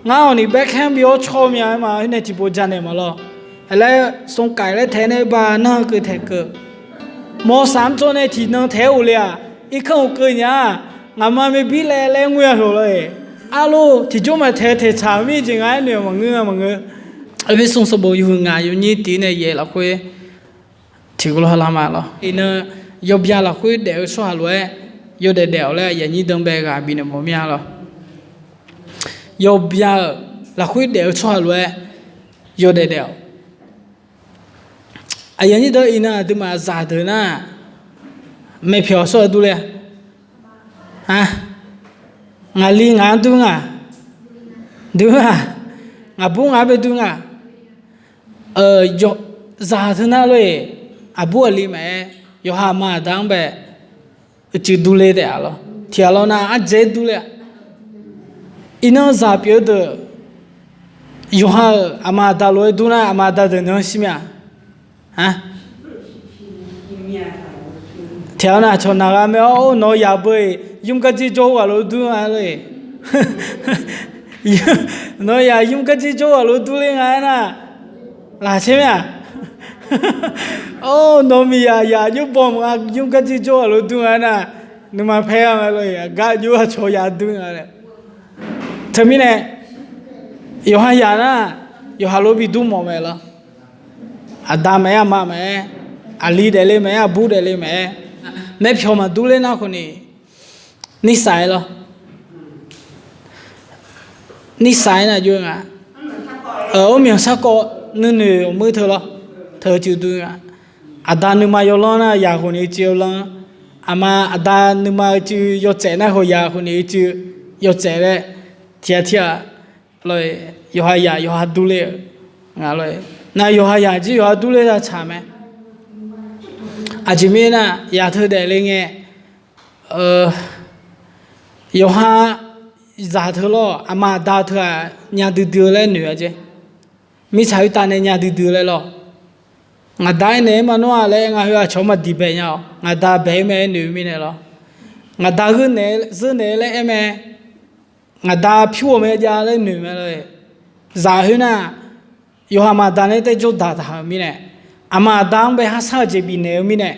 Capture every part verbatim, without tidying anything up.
Ngar-awq ni baer kaer-anr bi-awr caw mya-aer ma, khoer nae tiqpov janaeq maqlawr. Laer smr kaiq laer taeq nae ba nar-eu keuv taeq keuv. Mawq saq-anr dzaw nae tiqnan taeq-aer ghofle-aq, irkanr ghofkeuv nya-a. Ngaqma maqbi laer laer ngoer-a hloq lor-eq. Arlor tiqjawr maqtaeq taeqtsaq-eu mir jeq nga-aer noeq-aq maqngeur-a maqngeur. Erpersu sanqbof yawhuiq ngaq yawnyir tiq nae yaeq lafkhoer tiqghaq lawr ha lar ma lawr. Iqnan yawbya lafkhoer daef-eu tsawrhaq lof-aer yawdaef daef-awq laer aqyuif aqnyir deuq-anr bae ghaq bifnaeq mawf mir-a lawr. Yawbya-euq lafkhoer daef-eu tsawrhaq lof-aer yawdaef daef-awq. Aqyuif aqnyir deuq, iqnan aqduimaf zaqdeuq nar, maeqpyawq sawr-eu durler-a. Ngaqli ngaq-anr dur nga, dur nga, ngaqbur ngaq-anr bae dur nga. Zaq teu nar lor-eq, aqbur aqli maqaer, yawqha aqma aqda-anr bae uicuiv durler taef-a lawr. Tiqghaq lawr nar ardzaeq-aer durler-a. Iqnan zaq pyeuf-eu deuq, yawqha-euq aqma aqda lof-aer dur nar, aqma aqda deuq naeq-anr shir mya-a. Tiqghaq-awr nar, cawq naq gha mae-awr, nawq-eu yaq beu-eq, yumr garjir jawr-eu ghaq lof dur nga lor-eq. Nawq-eu yaq yumr garjir jawr-eu ghaq lof durler nga-aer nar, laqcaer mya-a. Or, nawq-eu miqyaq yaq jov bawq mq-a, yumr garjir jawr-eu ghaq lof dur nga-aer nar, nuima paer-a mae lor-eq, aqgar jov aqcawq yaq dur nga laer. Teumirnae, yawqha yaq nar, yawqha lof bi dur mawf mae lawr. Aqda maqaer, aqma maqaer, aqli daefle maqaer, aqbur daefle maqaer, maerpyawq maqdurler nar khawf ni, nirsaq-aer lawr. Nirsaq-aer nar jov nga. Armyanq sarkawv nuinoeq aqmuir teu lawr, teu cuiv dur nga. Aqda nuima yawlanr nar yaq khawf ni uicuiv yawlanr, aqma aqda nuima uicuiv yawtsaef nar khawf yaq khawf ni uicuiv yawtsaef laer, tiq ghaq tir-aq lawr-eq, yawqha yaq yawqha durler-eu nga lawr-eq. Nar yawqha yaq jir yawqha durler-eu tsaq mae. Aqjeq mirnae nar, yaq teu daefle ngae, yawqha zaq teu lawr, aqma aqda teu-aq nya duidui-eu laer noeq-a jeq. Mirtsaq khoertav nae nya duidui-eu laer lawr. Ngaqda aernaeq-aer ma nawr-aq laer ngar khoer aqcawq-anr maqdiq bae nya-awq. Ngaqda bae-aer mae-aer noeq-eu mirnae lawr. Ngaqda zeur naeq-aer laer aer mae. Ngaqda pyur-eu mae jav laer noeq mae lor-eq. Zaq khoernar, yawqha aqma aqda nae taef jawr daqtaq-euq mirnae, aqma aqda-anr bae harsar-eu jeq bifnaeq-eu mirnae,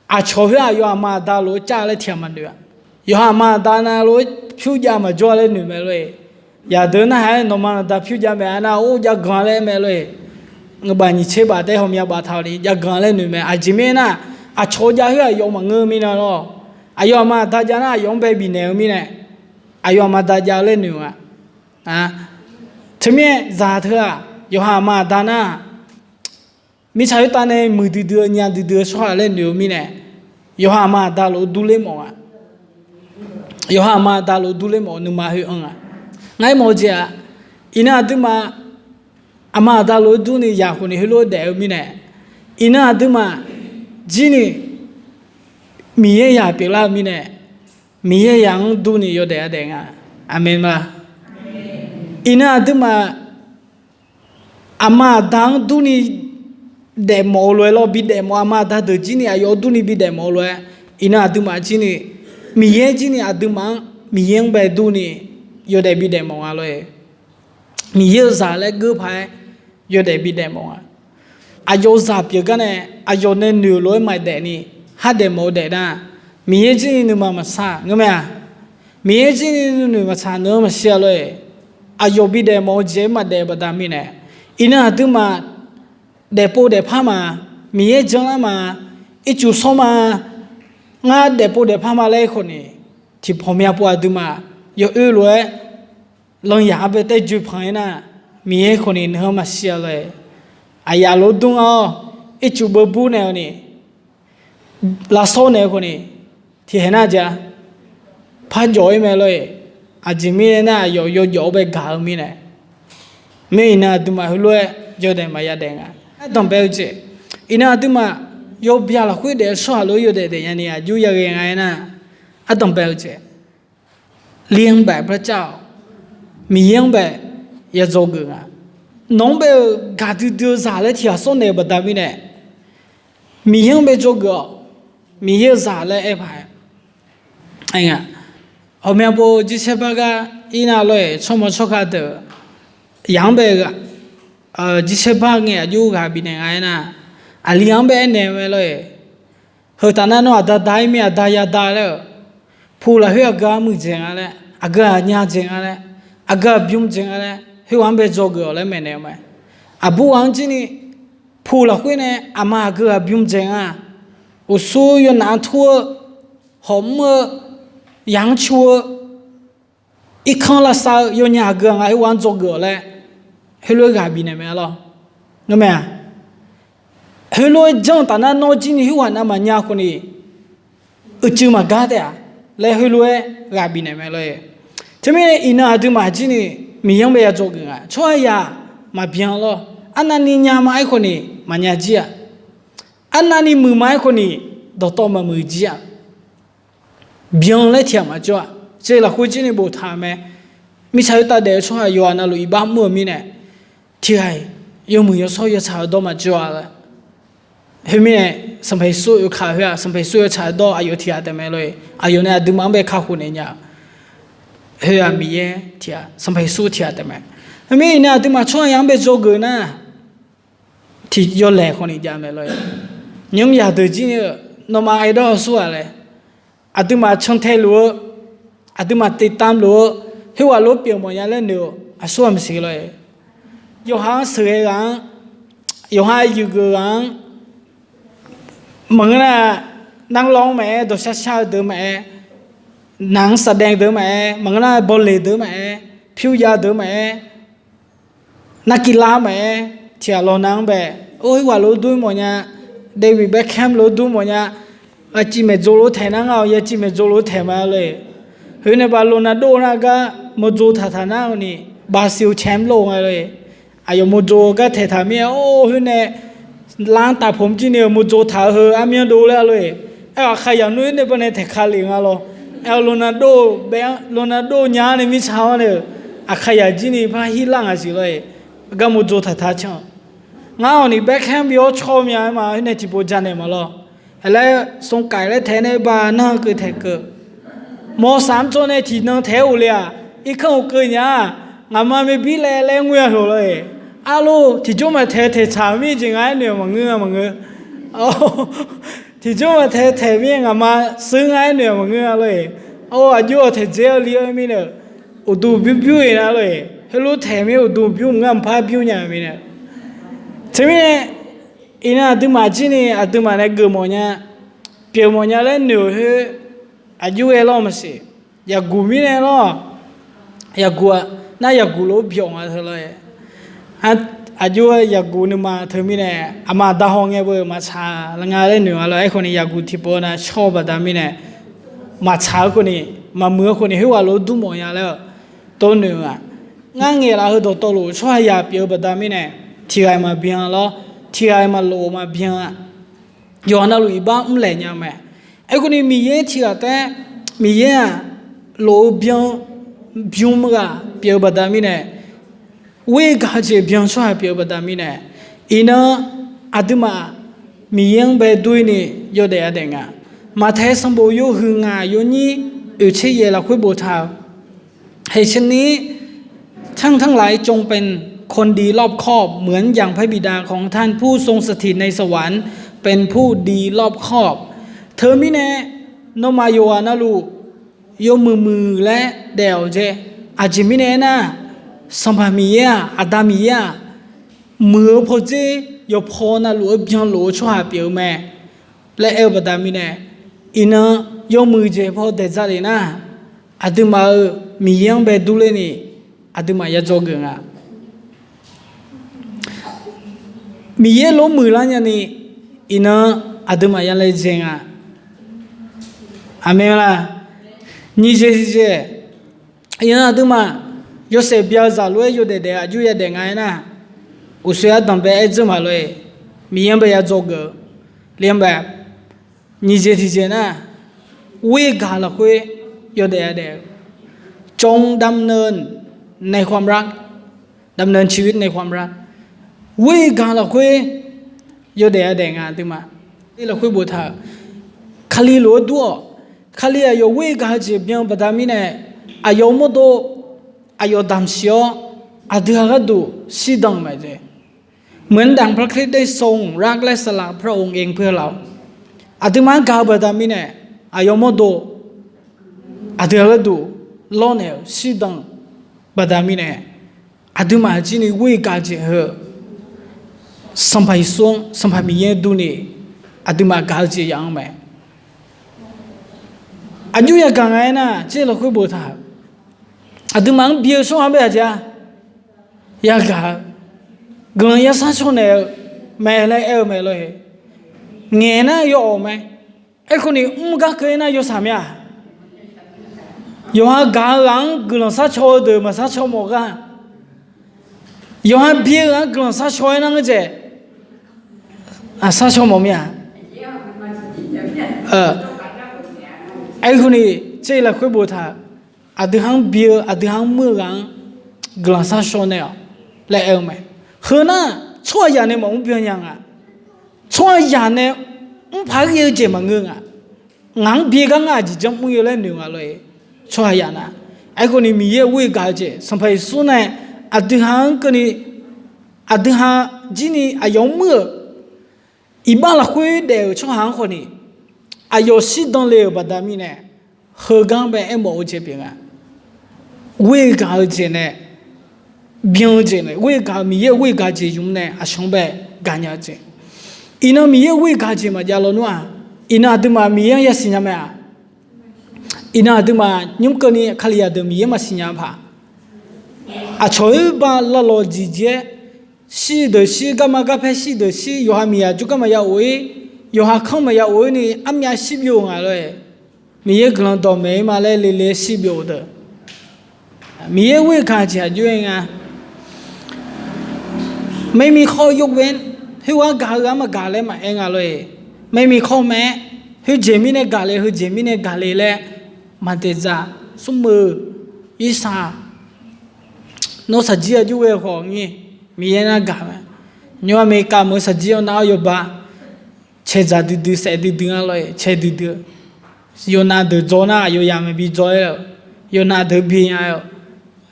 aqcawq khoer aqyawf aqma aqda lof-aer car laer tiq ghaq maqnoeq-a. Yawqha aqma aqda navluf-aer pyur jav maqjawr-a laer noeq mae lor-eq. Yaqdeuq narhaq-aer nawqma nawqda pyur jav mae-a nar or jav gan laer aer mae lor-eq. Ngeurbaf nyiq tser baf taef hawmya baftaq-awq ni jav gan laer noeq mae. Aqjeq mirnae nar, aqcawq jav khoer aqyawf maqngeur-eu mirnae lawr. Aqyawf aqma aqda jav nar aqyawf-anr bae bifnaeq-eu mirnae, aqyawf aqma aqda jav-eu laer noeq-a. Teumirnae zaq teu-aq, yawqha aqma aqda nar, mirtsaq khoertav nae muiqdui dui-eu nya duidui-eu tsawrhaq laer noeq-eu mirnae, yawqha aqma aqda lof-aer durler mawf-a. Yawqha aqma aqda lof-aer durler mawf-eu nuima khoer anr-a. Ngar aermawf-eu jeq-aq, iqnan aqduimaf aqma aqda lof-aer durni yaq khawf ni heulof-aer daef-eu mirnae, iqnan aqduimaf jirni Miqyaer yaq pyeuflar-eu mirnae, Miqyaer yaq-anr durni yawdaef yadaef nga. Aqmeq ma. Iqnan aqduimaf aqma aqda-anr durni daefmawf-eu lof-aer lawr, bidaef mawf, aqma aqda deuq jirni aqyawf-anr durni bidaef mawf-eu lof-aer, iqnan aqduimaf jirni Miqyaer jirni aqduimaf-anr Miqyaer-anr bae durni yawdaef bidaef mawf nga lor-eq. Miqyaer-eu zaq laer geur paq-aer yawdaef bidaef mawf nga. Aqyawf-eu zaq pyeuf gar nae, aqyawf nae noeq-euq lof-aer maqdaef ni, khardaef mawf-eu daef nar, Miqyaer jirni nuima maqsaq ngeur mae-a. Miqyaer jirni nuinoeq maqtsaq, nuima maqsiq-a lor-eq. Aqyawf bidaef mawf-eu jeq-aer maqdaef-eu baqda mirnae, iqnan aqduimaf daefpov daefpar ma, Miqyaer janlar ma, ircuf shawr ma, ngar daefpov daefpar ma laer khawf ni, tiqpawf myav pov aqduimaf yawoer lof-aer lanyaq-anr bae taef joe panq-aer nar, Miqyaer khawf ni nuima maqsiq-a lor-eq. Aqyaf lof-aer dur nga-awr, ircuf beu bur naeq-awq ni, lavsawr naeq-eu khawf ni, tiqhaeq nar ja, par jawf-ir mae lor-eq. Aqjeq mirnae nar, aqyawf yawjawf-awr bae gaq-eu mirnae, mir iqnan aqduimaf heulof-aer yawdaef maqya daef nga. Ardanqbae-eu jeq, iqnan aqduimaf yawbya lafkhoer daef-eu tsawrhaq lof-aer yawdaef daef nyani aqjox yaghae nga-aer nar, ardanqbae-eu jeq, เลี้ยงแบบพระเจ้า-awq, Miqyaer-anr bae ya dzawgeuf nga. Nawq-anr bae-euq gaqdui dui-eu zaq laer tiqghaq sawr naeq-eu baqda mirnae, Miqyaer-anr bae dzawgeuf-awq. Miqyaer-eu zaq laer aer paq-aer, ghawqmya pov jirsaer bar gar ir nar lor-eq, tsawrmawq tsawrkhav deuq yaq-anr bae, jirsaer bar ngae aqjox ghaq bifnaeq nga aernar, aqli-anr bae aernaeq mae lor-eq. Heu taf nar nawr aqda da-ir mir aqda ya da laer-euq, pu lafkhoer aqgeu armuiq dzaeq nga laer, aqgeu aqnya dzaeq nga laer, aqgeu aqbymr dzaeq nga laer, khoerghaq-anr bae dzawgeuf-awq laer maeqnaeq-eu mae. Aqbur ghaq-anr jir ni, pu lafkhoer nae aqma aqgeu aqbymr dzaeq nga, uqsur yawnaf-anr tur-eu, hawqmr-eu, yaq-anr cu-eu, irkanr lavsav-eu yawnyaf aqgeu-aq nga khoerghaq-anr dzawgeuf-awq laer, heulof-aer ghaq bifnaeq mae lor. Ngar mae-aq, heulof-aer janr-eu taf nar nawr jir ni khoerghaq navmaqnya khawf ni, uicuiv maqgar taef-a laer heulof-aer ghaq bifnaeq mae lor-eq. Teumirnae iqnan aqduimaf jir ni Miqyaer-anr bae ya dzawgeuf nga. Tsawrhaqzaq maqbyan lor. Arnavni nya ma-aer khawf ni maqnya jir-a. Arnavni muiq ma-aer khawf ni dawqtawv maqmuiq jir-a. Byan laer tiq ghaq maqjawr-a. Tseq lafkhoer jir ni boftaq-euq mae. Mirtsaq khoertav daef-eu tsawrhaq yawqghaq navluf iqbax mr-eu mirnae, tiq ghaq-iq yawmuiq yawshawr yawtsaq-eu dawr maqjawr-a laer. Khoermirnae, Sanqpaq Yeqsur oekaq khoer-aq, Sanqpaq Yeqsur yawtsaq-eu dawr aqyawf tiq ghaq taef mae lor-eq. Aqyawf nae aqduimaf-anr bae kakhof naeq nya-eu. Khoer-aq Miqyaer tiq ghaq, Sanqpaq Yeqsur tiq ghaq taef mae. Khoermirnae iqnan aqduimaf tsawrhaqzaq-anr bae dzawgeuf nar, tiq yawlaeq khawf ni jav mae lor-eq. Nymr yaq deuq jir ni-eu, nawmaf aerdawr-eu aqsur-aq laer, aqduimaf cantae luf-eu, aqduimaf tiqtam luf-eu, khoerghaq lof pyeuf mawfnya laer noeq-eu aqsur-aq maqsiq lor-eq. Yawqha-anr sheuqghae ghaq-anr, yawqha yuif geuf ghaq-anr, maqngeur nar, narlawr-anr maqaer, dawqshar shar-eu deuq maqaer, naq-anr saqdaev deuq maqaer, maqngeur nar bawleq deuq maqaer, pyur ya deuq maqaer, narkiv lar maqaer, tiq ghaq lawnav-anr bae, or khoerghaq lof dur mawfnya, David Beckham lof dur mawfnya, aqciv maeqdzov lof taeq nar ngar-awq yaciv maeqdzov lof taeq ma lor-eq. Khoernae ba Ronaldo nar gar mawrdzo taqtaq nar-awq ni, Brazil champ lof nga lor-eq. Aqyawf mawrdzo gar taeqtaq mir-aer or khoernae lar-anr taf pom jir ni-eu mawrdzo taq-eu heu armyanr dov laer lor-eq. Aer-awq aqkaqyaq nmr khoernae bawnae taeqka lef nga lor. Aer-awq Ronaldo, Ronaldo nya-anr nae mirtsaq-awr nae-euq aqkaqyaq jir ni par hirlar ngaq siq lor-eq. Gar mawrdzo taqtaq can-eu ngar-awq ni Beckham bi-awr caw mya-aer ma khoernae tiqpov janaeq ma lor. Aer laer smrkaiq laer taeq nae ba nar-eu keuv taeq keuv. Mawqsaq-anr dzaw nae tiqnan taeq-aer of le-aq, irkanr of keuv nya-a. Ngaqma maqbi laev laer ngoer-a heuq lor-eq. Arlor tiqjawr maqtaeq taeqtsaq mir-eu jeq nga-aer noeq-a maqngeur-a maqngeur. Tiqjawr maqtaeq taeq mir-aer ngaqma seur nga-aer noeq-a maqngeur-a lor-eq. Or aqjox-awq taeqdzae-awr li-awr mirnae, uqduq bymr bymr-iq nar lor-eq. Heulof taeq mir uqduq bymr ngar mqpar bymr nya mirnae. Teumirnae, iqnan aqduimaf jir ni aqduimaf nae geuf mawfnya, pyeuf mawfnya laer noeq-euq khoer, aqjox ghae lawr maqsiq. Yaqguq mirnae lawr. Yaqguq-aq, nar yaqguq lof-aer byawq nga teu lor-eq. Aqjox-aer yaqguq nuima teumirnae, aqma aqda hawngae beu maqtsaq nga laer noeq nga lor. Aerkhawf ni yaqguq tiqpov nav shawr-eu baqda mirnae, maqtsaq-eu khawf ni, maqmuiq-eu khawf ni khoerghaq lof-aer dur mawfnya laer-eu tov noeq-aq, ngar ngaeqlaf heu dawqtawvluf tsawrhaqzaq pyeuf-eu baqda mirnae, tiq ghaq maqbyan lawr, tiq ghaq maqlof-eu maqbyan-a. Yawqha navluf iqbax mrlaeq nya-eu mae. Aerkhawf ni Miqyaer tiq ghaq taef-aer, Miqyaer-aq, lof-eu byan, bym ghaq pyeuf-eu baqda mirnae, ghoer gaq-eu jeq byan tsawrhaq pyeuf-eu baqda mirnae, iqnan aqduimaf Miqyaer-anr bae dur-ir ni yawdaef yadaef nga. Maqtae sanqbof yawhuiq ngaq yawnyir oeqtser yaef lafkhoer boftaq-euq เหตุฉะนั้น ท่านทั้งหลายจงเป็นคนดีรอบคอบ เหมือนอย่างพระบิดาของท่านผู้ทรงสถิตในสวรรค์เป็นผู้ดีรอบคอบ Teumirnae, nawmaf yawqghaq navluf yawmuiq muiq laer daef-awq jeq. Aqjeq mirnae aernar, Sanqpaq Miqyaer-aq, Aqda Miqyaer-aq, muiq-eu pawdzer yawqpaw navluf-eu byanlof-eu tsawrhaq pyeuf-eu mae laer aer-eu baqda mirnae, iqnan yawmuiq jeq paw daeqdzaq lef nar, aqduimaf-euq Miqyaer-anr bae durler ni, aqduimaf ya dzawgeuf nga. Miqyaer lof muiqlar nyani, iqnan aqduimaf ya laejae nga. Aqmeq la? Nyiq jeq tiqjeq, iqnan aqduimaf yawshaef bya-eu zaq lof-aer yawdaef daef aqjox yadaef nga aernar, uqshoe ardanq bae aer dzeur maqlof-eq. Miqyaer-anr bae ya dzawgeuf-eu, le-anr bae. Nyiq jeq tiqjeq nar, ghoer gaq lafkhoer yawdaef yadaef-eu, จงดำเนินในความรัก ดำเนินชีวิตในความรัก ghoer gaq lafkhoer yawdaef yadaef nga aqduimaf. Lafkhoer boftaq-euq, Kali lof-aer dur-awq. Kali aqyawf ghoer gaq-eu jeq byan-eu baqda mirnae, aqyawf-euq mawrdo aqyawf damqsiq-awr, aqdui-aq gharduq shirdan-eu mae jeq. เหมือนดังพระคริสต์ได้ทรงรักและสละพระองค์เองเพื่อเรา Aqduimaf-anr gaq-eu baqda mirnae, aqyawf mawrdo aqdui-aq gharduq lawrnaeq-euq shirdan-eu baqda mirnae, aqduimaf jir ni ghoer gaq-eu jeq heu Sanqpaq Yeqsur-anr, Sanqpaq Miqyaer durni aqduimaf gaq-eu jeq yaf-anr mae. Aqjox yagaq nga aernar, tser lafkhoer boftaq, aqduimaf-anr bi-eu tsawrhaq-anr bae aqjeq-a yagaq-eu, guiqlanq yasar caw naeq-eu mae laer aer-eu mae lor-e. Ngaeq nar yawawq mae. Aerkhawf ni mr gar keuv aernar yawsaq mir-a. Yawqha gaq-eu ghaq-anr guiqlanq sar caw-eu deuq maqsar caw mawf gar, yawqha bi-eu ghaq-anr guiqlanq sar caw aernar ngeur dzaeq, aqsar caw mawf mir-a. Aerkhawf ni tser lafkhoer boftaq, aqdui ha-anr bi-eu aqdui ha-anr mr-eu ghaq-anr guiqlanq sar caw naeq-awq laer aer-eu mae. Heu nar, tsawrhaqzaq nae maqmr byan nya nga. Tsawrhaqzaq nae mr paq-aer ghae-eu jeq maqngeur nga. Ngaq-anr bi gar ngar aqjeq janr mr-eu laer noeq nga lor-e. Tsawrhaqzaq nar, aerkhawf ni Miqyaer ghoer gaq-eu jeq Sanqpaq Yeqsur nae aqdui ha-anr keuvni, aqdui ha jir ni aqyawf-anr mr-euq iqbax lafkhoer daef-euq tsawrhaq-anr khawf ni, aqyawf shirdan le-euq baqda mirnae, heugar bae aermawf-eu jeq pyeuf nga. Ghoer gaq-eu jeq nae, byan-eu jeq nae, ghoer gaq-eu Miqyaer-euq ghoer gaq-eu jeq ymq nae aqcawq-anr bae gaqnya-eu jeq. Iqnan Miqyaer-euq ghoer gaq-eu jeq maqjav lawnmr-aq, iqnan aqduimaf Miqyaer-anr yasiq nya mae-aq. Iqnan aqduimaf nymr keuvni Kalizaq deuq Miqyaer maqsiq nya paq. Aqcawq-euq ba lavlawq jeq jeq-aer, shir deuq shir, garma garpaer shir deuq shir, yawqha miqyaq jawrgar maqya of-ir, yawqha kanr maqya of-ir ni armyav shir byov nga lor-e. Miqyaer guiqlanq dawqmaeq-ir ma laer lele shir byov-eu deuq, Miqyaer ghoer gaq-eu jeq aqjox-aer nga. Maeqmiq khawf-eu yawghae-aer, khoerghaq gaq-eu ghaq maqgaq laer maqaer nga lor-e. Maeqmiq khawf mae-aer, khoerjeq mirnae gaq le, heujeq mirnae gaq le laer maqdaeqdzaq. Smr-eu irsaq, nawr saqjir aqjox ghae khawf ngir, Miqyaer nar gaq mae. Nymr America meuq-eu saqjir-awr nar-awr yawba cae dzaq duidui saef duidui-anr lor-e, cae duidui-eu. Yawqnav deuq dzaw nar aqyawf yamq maeqbi dzaw-aer-eu, yawqnav deuq bi nya-eu,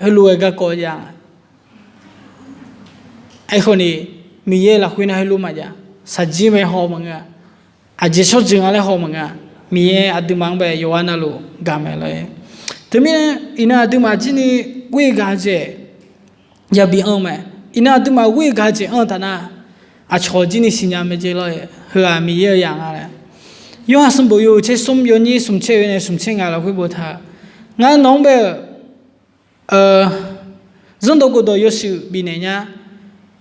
heulof-aer garkawv ya nga. Aerkhawf ni, Miqyaer lafkhoer nar heulof maqjav, saqjir mae haw maqngeur-a. Aqjeq shawrjeuq nga laer haw maqngeur-a. Miqyaer aqduimaf-anr bae yawqghaq navluf gaq mae lor-e. Teumirnae iqnan aqduimaf jir ni ghoer gaq-eu jeq yabi anr mae. Iqnan aqduimaf ghoer gaq-eu jeq anr-eu taf nar, aqcawq jir ni siqnya mae jeq lor-e. Heu-aq Miqyaer-eu zaq nga laer. Yorhaq sanqbof yawhuiq tser smr yawnyir smq tser oe nae smq tser ngaq lafkhoer boftaq-eu, ngar nawq-anr bae-euq zanrdawq khofdawq yawshuif bifnaeq nya.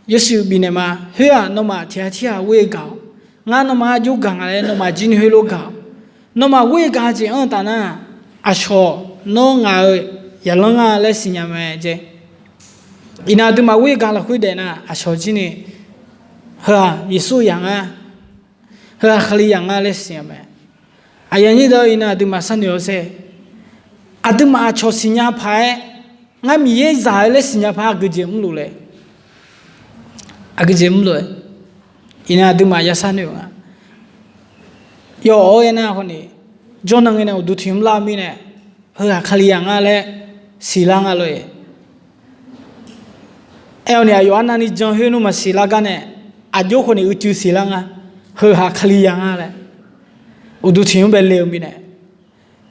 Yawshuif bifnaeq ma. Khoer-aq nawmaf tiq ghaq tirghaq ghoer gaq-awq. Ngar nawmaf-anr aqjox gaq nga laer nawmaf jir ni heulof gaq-awq. Nawmaf ghoer gaq-eu jeq anr-eu taf nar, aqcawq nawr ngaq-euq zaqlanr nga laer siqnya mae jeq. Iqnan aqduimaf ghoer gaq lafkhoer daef nar, aqcawq jir ni heu-aq Yeqsur-eu zaq nga, heu-aq Kalizaq nga laer siqnya mae. Aqyuif aqnyir deuq, iqnan aqduimaf sharnoeq-awr sher. Aqduimaf aqcawq siqnya paq-aer, ngar Miqyaer zaq-eu laer siqnya paq-aer aqgeujeq mrluf le. Aqgeujeq mrluf-aer, iqnan aqduimaf yasharnoeq-eu nga. Yawf-awr aernar khawf ni, jawrnan ngae nae uqduq tiq mr lar-eu mirnae, heu-aq Kalizaq nga laer siqlar nga lor-e. Aer-awr ni aqyawf arnavni jan khoer nmr maqsiq lar gar nae, aqjox khawf ni uicuiv siqlar nga, heu-aq Kalizaq nga laer uqduq tiq mr bae le-eu mirnae,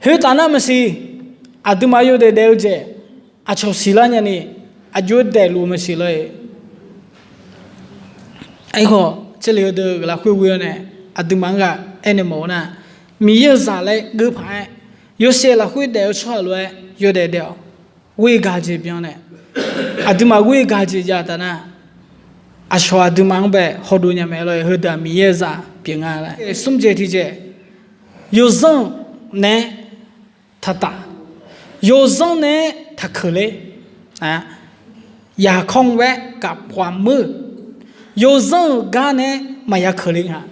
khoertaf nar maqsiq, aqduimaf yawdaef daef-eu jeq, aqcawq siqlar nyani, aqjox daefluf maqsiq lor-e. Aerkhawf, Jarlif heudeuq lafkhoer ghoe-awr nae, aqduimaf-anr ghaq aernaeq mawf-eu nar, Miqyaer-eu zaq laer geur paq-aer, yawshaef lafkhoer daef-eu tsawrhaq lof-aer yawdaef daef-awq. Ghoer gaq jeq byan nae, aqduimaf ghoer gaq jeq jav taf nar, aqcawq aqduimaf-anr bae hawdov nya mae lor-e. Heudeuq-aq Miqyaer-eu zaq pyeuf nga laer. Smr jeq tiqjeq, yawzanr nae taqtaf, yawzanr nae taqkeuq ler, yaqkawr-anr bae gaq pawq-aq meur, yawzanr-euq gar nae maqya keuq ler nga.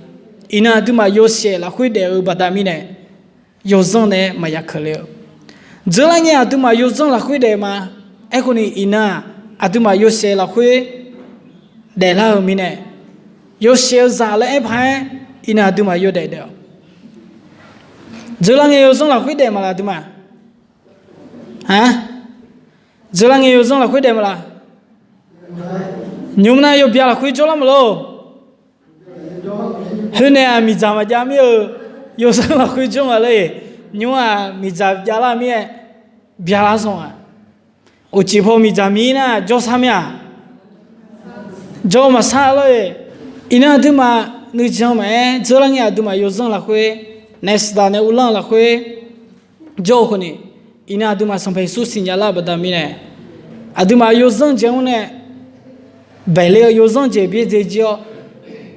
Iqnan aqduimaf yawshaef lafkhoer daef-eu baqda mirnae, yawzanr nae maqya keuq ler-eu. Dzeurlar ngae aqduimaf yawzanr lafkhoer daef ma. Aerkhawf ni iqnan-aq, aqduimaf yawshaef lafkhoer daeflar-eu mirnae, yawshaef-eu zaq laer aer paq-aer, iqnan aqduimaf yawdaef daef-awq. Dzeurlar ngae yawzanr lafkhoer daef maqlaq aqduimaf, a, Dzeurlar ngae yawzanr lafkhoer daef maqlaq? Nymr nar yawbya lafkhoer jawrlar maqlor. Khoernae-aq miqdzaq maqjav mir-eu, yawzanr lafkhoer jawr nga lor-eq. Nymr-aq miqdzaq javlar mir-aer byalar zanq-aq, uqcif paw miqdzaq mir nar jawrsar mir-aq, jawr maqsar lor-eq. Iqnan aqduimaf nuijan maqaer dzeurlar ngae aqduimaf yawzanr lafkhoer, naef saqdaq nae uvlanr lafkhoer jawr-eu khawf ni, iqnan aqduimaf Sanqpaq Yeqsur siqnya lar-eu baqda mirnae, aqduimaf yawzanr jeq-anr nae baeqler-eu yawzanr jeq byaerdzae jir-awr,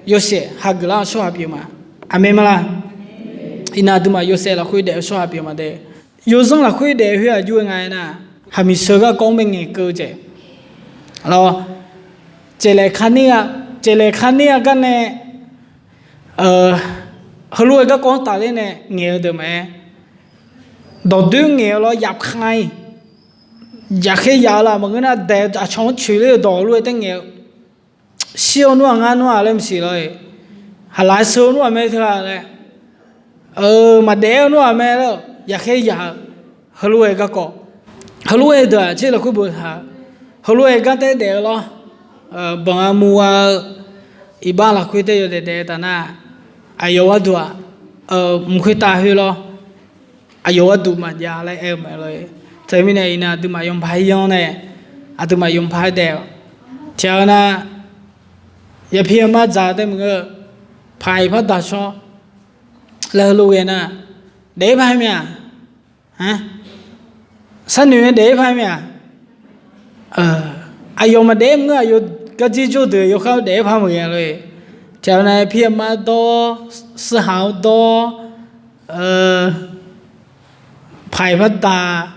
yawshaef hageuf lar-eu tsawrhaq pyeuf ma. Aqmeq maqlaq? Iqnan aqduimaf yawshaef lafkhoer daef-eu tsawrhaq pyeuf ma de. Yawzanr lafkhoer daef-eu khoer aqjox-aer nga aernar, haqmiq sheu garkawv-anr bae ngaeqkeuv-eu jeq, a, caeflaeq ka ner-a, caeflaeq ka ner-a gar nae, heulof-aer garkawv-anr tafler nae ngaeq-eu deuq maqaer, dawqdoer ngaeq-eu lawr yafkhav-ir, yaqkhaer yaf-eu laf maqngeur nar daeq aqcawq-anr coeq ler-eu dawq lof-aer taer ngaeq-eu, shir-eu nmr-aq ngar nmr-aq laer maqsiq lor-eq, haqlaq-aer sheu-eu nmr-aq mae teu-a laer, maqdaef-eu nmr-aq mae laer yaqkhaer yaf-eu, heulof-aer garkawv, heulof-aer deuq-aq tser lafkhoer boftaq-eu, heulof-aer gar taer daef-eu lawr, banq-a muv-a-eu, iqbax lafkhoer taer yawdaef daef-eu taf nar, aqyawf gharduq-aq, mq khoertav khoer lawr, aqyawf gharduq maqjav laer aer-eu mae lor-eq. Teumirnae iqnan aqduimaf yawpaq-aer yanr nae, aqduimaf yawpaq-aer daef-awq. Tiqghaq-eu nar, yapir yamar dzaq-eu taer maqngeur-eu, paq-iq par daq shawr laer heulof ghae nar, daef-aer par-aer mir-aq, sharnoeq-aer daef-aer par-aer mir-aq, aqyawf maqdaef-aer maqngeur, aqyawf gardzir jawr deuq yawkhar daef-aer par maqghae lor-eq. Tiqghaq-eu nar yapir yamar dawr, sirhaq-awr dawr, paq-iq par daq,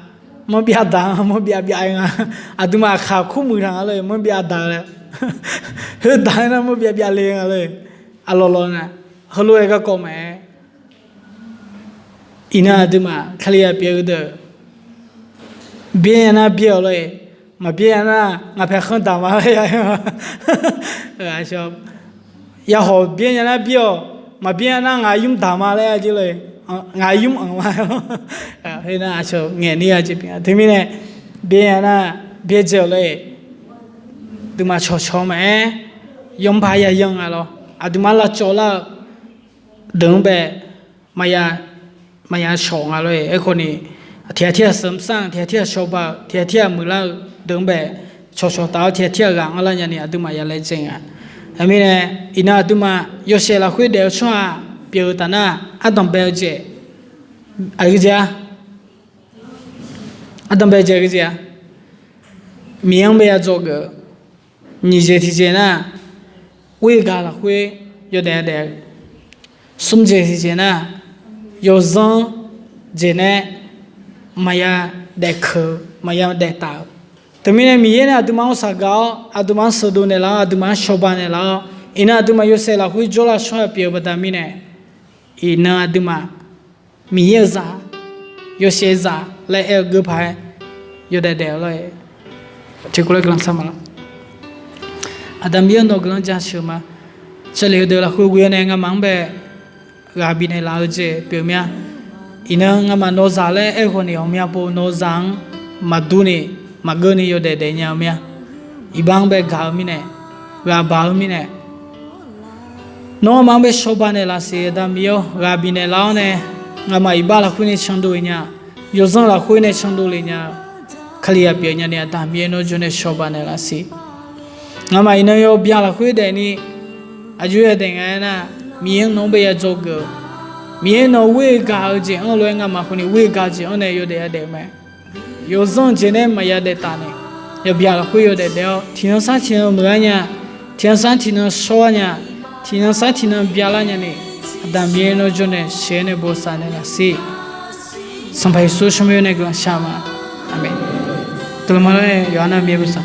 mawrbyav daq-a, mawrbyav byav-aer nga, aqduimaf aqkaq kur muiq taq nga lor-eq, mawrbyav daq-eu laer, heudaq-aer nar mawrbyav byav le nga lor-eq, aqlawq lawq nar, heulof-aer garkawv maqaer, iqnan aqduimaf Kalizaq pyeuf-eu deuq, byaer nya nar byaer-awq lor-eq, maqbyaer nya nar ngaq paeq khanr daq ma laer ya, yahawq byaer nya nar byaer-awq, maqbyaer nya nar ngaq yumr daq ma laer ya jir lor-eq, ngaq yumr anq ma lor. Khoernar aqcawq ngaeq ner-a jeq pyeuf-a teumirnae, byaer nya nar byaerdzae-awq lor-eq, aqduimaf cawqcawq maqaer, yawpaq ya yanr nga lawr, aqduimaf lavcawv lar-eu deuq-anr bae, maqya, maqya shawq nga lor-eq. Aerkhawf ni, tiqghaq tirghaq seuq mrsar-anr, tiqghaq tirghaq shawba-eu, tiqghaq tirghaq muiqlar-eu deuq-anr bae, cawqcawq taf-awr tiqghaq tirghaq ghaq anrlar nyani aqduimaf ya laejae nga. Aqmirnae, iqnan aqduimaf yawshaef lafkhoer daef-eu tsawrhaq pyeuf-eu taf nar, ardanq bae-eu jeq aqgeu jeq-a, ardanq bae-eu jeq aqgeu jeq-a, Miqyaer-anr bae ya dzawgeuf-eu, nyiq jeq tiqjeq nar, ghoer-eu gaq lafkhoer yawdaef daef-eu, smr jeq tiqjeq nar, yawzanr jeq nae maqya daefkeuq-eu, maqya daeftaf-eu. Teumirnae Miqyaer nae aqduimaf-anr saqgaq-awr, aqduimaf-anr sheuqdov naeqlaf-awr, aqduimaf-anr shawba naeqlaf-awr, iqnan aqduimaf yawshaef lafkhoer jawrlar-eu tsawrhaq pyeuf-eu baqda mirnae, iqnan aqduimaf Miqyaer-euq zaq, yawshaef zaq laer aer-eu geur paq-aer yawdaef daef-eu lor-eq. Tiqkawv laer guiqlanq shar ma lor. Aqda Miqyaer-eu nawq guiqlanq jaceuq ma. Jarlif heudeuq lafkhoer ghoe-awr nae ngamaf-anr bae ghaq bifnaeq laf-eu jeq pyeuf mir-a. Iqnan ngamaf nawq-eu zaq laer aerkhawf ni ghawqmya pov nawq-eu zaq-anr maqdur ni maqgeur ni yawdaef daef nya-eu mir-a. Iqbax-anr bae gaq-eu mirnae, ghaq baq-eu mirnae, nawr ngamaf-anr bae shawba naeqlaf siq Aqda Miqyaer-awr, ghaq bifnaeq laf-awr nae, ngamaf iqbax lafkhoer nae candov-eu nya, yawzanr lafkhoer nae candov le nya-eu, Kalizaq pyeuf nya ni Aqda Miqyaer nawr jawr nae shawba naeqlaf siq. Ngamaf iqnan yawbya lafkhoer daefni aqjox-aer daef nga aernar, Miqyaer nawq-anr bae ya dzawgeuf-eu, Miqyaer nawq-eu ghoer gaq-eu jeq anr lof-aer ngamaf khawf ni ghoer gaq-eu jeq anr nae yawdaef ya daef-eu mae. Yawzanr jeq nae maqya daeftaf nae, yawbya lafkhoer yawdaef daef-awr tiqnan sar tiqnan meuq-ar nya, tiqnan sar tiqnan shawr-ar nya, tiqnan sar tiqnan byalar nyani, Aqda Miqyaer nawr jawr nae sheuq-aer nae bosav naeqlaf siq. Sanqpaq Yeqsur tsawrmyanr nae guiqlanq shar ma. Aqmeq. Guiqlanq ma lor-eq, yawqha nar Miqyaer bosav.